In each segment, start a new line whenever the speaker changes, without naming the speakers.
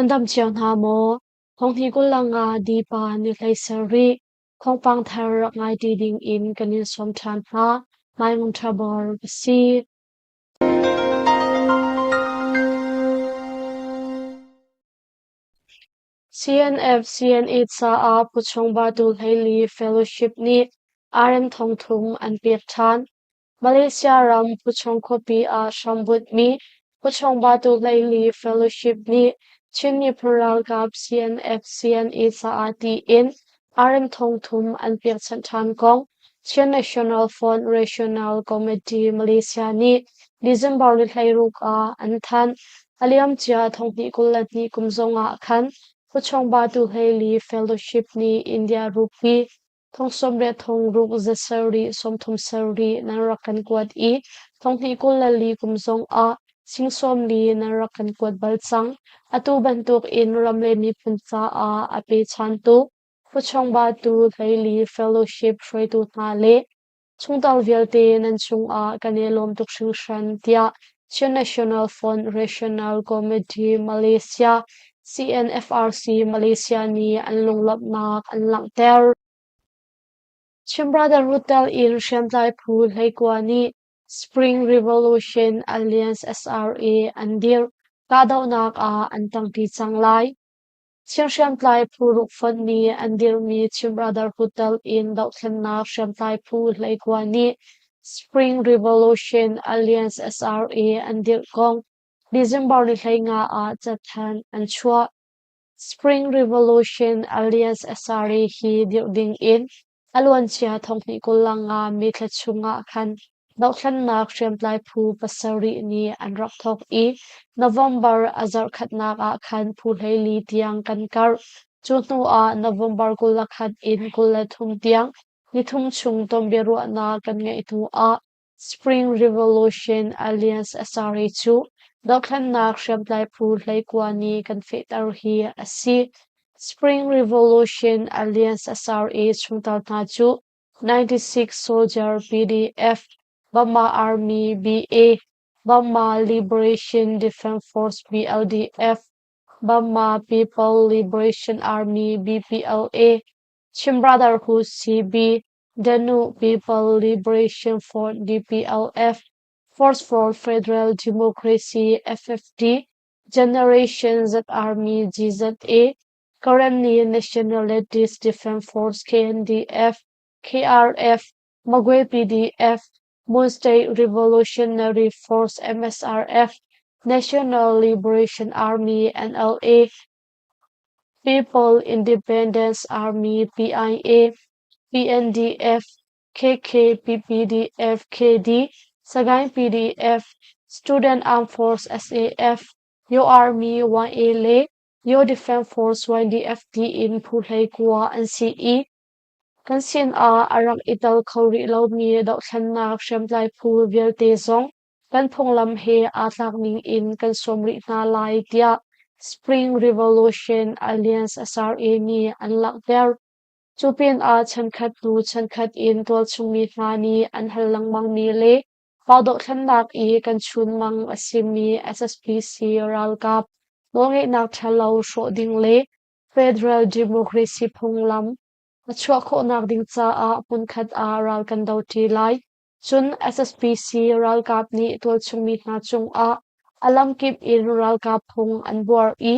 Nan dam cio hna maw? Thonghni 25 Dipa ni hlei sarih thawngpang thar rak ngai ṭi ding in kan in sawm ṭhan hna. Maimung ṭha bor ka si. CNF CNA caah Puchung Batu Hleili Fellowship nih RM 3000 an pek ṭhan. Malaysia ram Puchung khuapi ah hrambunhmi Puchung Batu Hleili Fellowship nih Chin miphun ralkap CNF CNA caah tiin RM 3000 an pekchanh ṭhan kong Chin National Front Regional Committee Malaysia nih December ni 16 ah an thanh. A liamcia 2022 kum zongah khan Khuachung Batu Hleili Fellowship nih India rupee 86 zasarih 37 nan rak kan kuat i 2024 kum zongah sing 40 nan rak kan kuat bal cang. Atu bantuk in ram le miphun caah a pechantu Khuachung Batu Hleili Fellowship hruaitu hna le chungtel vialte nan cungah kan i lawm tuk hringhran tiah Chin National Front Regional Committee Malaysia CNFRC Malaysia nih an lunglawmhnak an langhter. Chin Brotherhood tel in hriamtlai phu 19 nih Spring Revolution Alliance SRA an dirh. Kahdohnak ah an ṭangṭi cang lai. Chin hriamtlai phu ruk fonh nih an dirhmi Chin Brotherhood tel in dohthlennak hriamtlai phu 19 nih Spring Revolution Alliance SRA an dirh kong December ni 15 ah cathanh an chuah. Spring Revolution Alliance SRA hi dirh ding in a luancia 2025 May thla chung ah khan dohthlennak hriamtlai phu pasarih nih an rak thawk i November a zarhkhatnak ah khan phu 14 tiang kan karh. Cu hnu ah November 21 in 23 tiang nithum chung tonbiaruahnak kan ngeih hnu ah Spring Revolution Alliance SRA cu dohthlennak hriamtlai phu 19 nih kan fehter hi a si. Spring Revolution Alliance SRA chungtel hna cu 96 Soldier PDF, Burma Army BA, Burma Liberation Defense Force BLDF, Burma People Liberation Army BPLA, Chin Brotherhood CB, Danube People Liberation Front DPLF, Force for Federal Democracy FFD, Generation Z Army GZA, Karenni Nationalities Defense Force KNDF, KRF, Magway PDF, Mon State Revolutionary Force MSRF, National Liberation Army NLA, People Independence Army PIA, PNDF, KKPPDF KD, Sagaing PDF, Student Armed Force SAF, Yo Army YA le Yo Defense Force YDF tiin phu 19 an si i kan sinah a rak i tel kho rih lomi dohthlennak hriamtlai phu vialte zong kan phunglam he aa tlak ning in kan sawm rih hna lai tiah Spring Revolution Alliance SRA nih an langhter. Cu pinah chankhat hnu chankhat in tualchungmi hna nih an hal lengmangmi le pa dohthlennak i kan chunmang a simi SSPC ralkap nawlngeihnak ṭhalo hrawh ding le Federal Democracy phunglam a chuah khawhnak ding caah hmunkhat ah ral kan doṭi lai. Cun SSPC ralkap nih tualchungmi hna cungah a lamkip in ralkap phung an buar i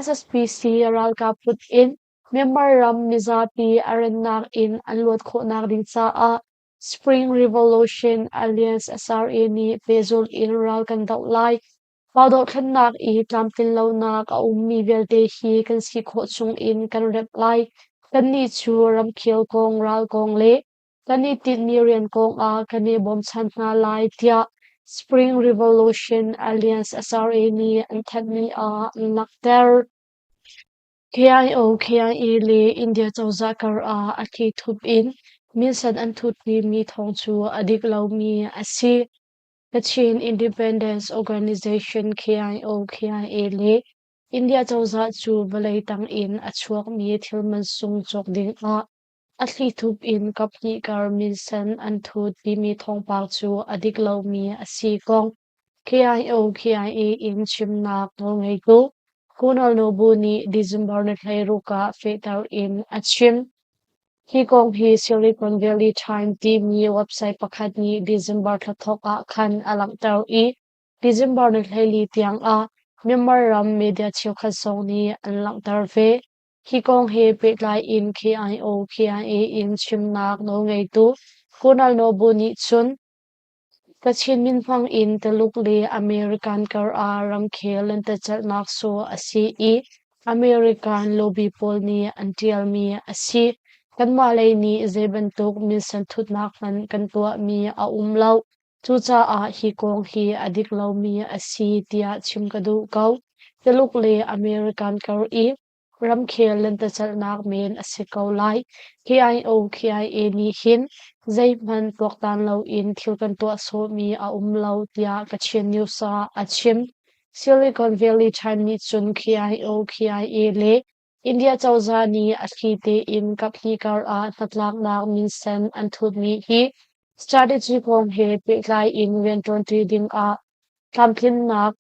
SSPC ralkap kut in Myanmar ram mizapi a rennak in an luat khawhnak ding caah Spring Revolution Alliance SRA nih pehzulh in ral kan doh lai. Mah dohthlennak i tlamtlinlonak a ummi vialte hi kan si khawh chungin kan remh lai. Kannih cu ramkhel kong, ral kong le kan i tinhmi rian kongah kan i bawmchan hna lai tiah Spring Revolution Alliance SRA nih an thanhmi ah an langhter. KIO, KIA le India cozah kar ah a thlithup in minsen an thutpimi thawng cu a dik lomi a si. Kachin Independence Organization KIO, KIA le India cozah cu vawlei tang in a chuakmi thil mansung cawk dingah A thlithup in kaphnih kar minsen an thut timi thawngpang cu a dik lomi a si kong KIO KIA in chimnak nawlngeitu Kunal Nobu nih December ni 16 ah fehter in a chim. Hi kong hi Silicon Valley Times timi website pakhat nih December thla thawk ah khan a langhter i December ni 14 tiang ah Myanmar ram media cheukhat zong nih an langhter ve. Hi kong he pehtlai in KIO KIA in chimnak nawlngeitu Kunal Nobu nih cun Kachin min hmang in Tuluk le American kar ah ramkhel lentecelhnak sawh a si i American lobby pawl nih an ṭialmi a si. Kanmah lei nih zei bantuk minsen thutnak hmanh kan tuahmi a um lo. Cucaah hi kong hi a dik lomi a si tiah chim ka duh ko. Tuluk le American kar i ramkhel lentecelhnak men a si ko lai. KIO KIA nih hin zeihmanh tuaktan loin thil kan tuah sawhmi a um lo tiah Kachin News ah a chim. Silicon Valley Times nih cun KIO KIA le India cozah nih a thli tein kaphnih kar ah hnatlaknak minsen an thutmi hi strategy kong he pehtlai in rianṭuanṭi ding ah tlamtlinnak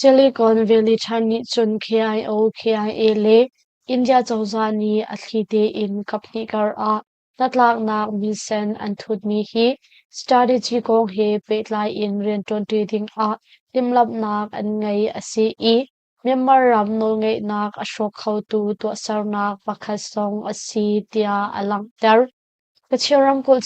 Silicon Valley Times nih cun KIO, KIA le India cozah nih a thli tein kaphnih kar ah hnatlaknak minsen an thutmi hi strategy kong he pehtlai in rianṭuanṭi ding ah timhlamhnak an ngei a si i Myanmar ram nawlngeihnak a hrawk khotu tuahsernak pakhat zong a si tiah a langhter. Kachin ramkulh.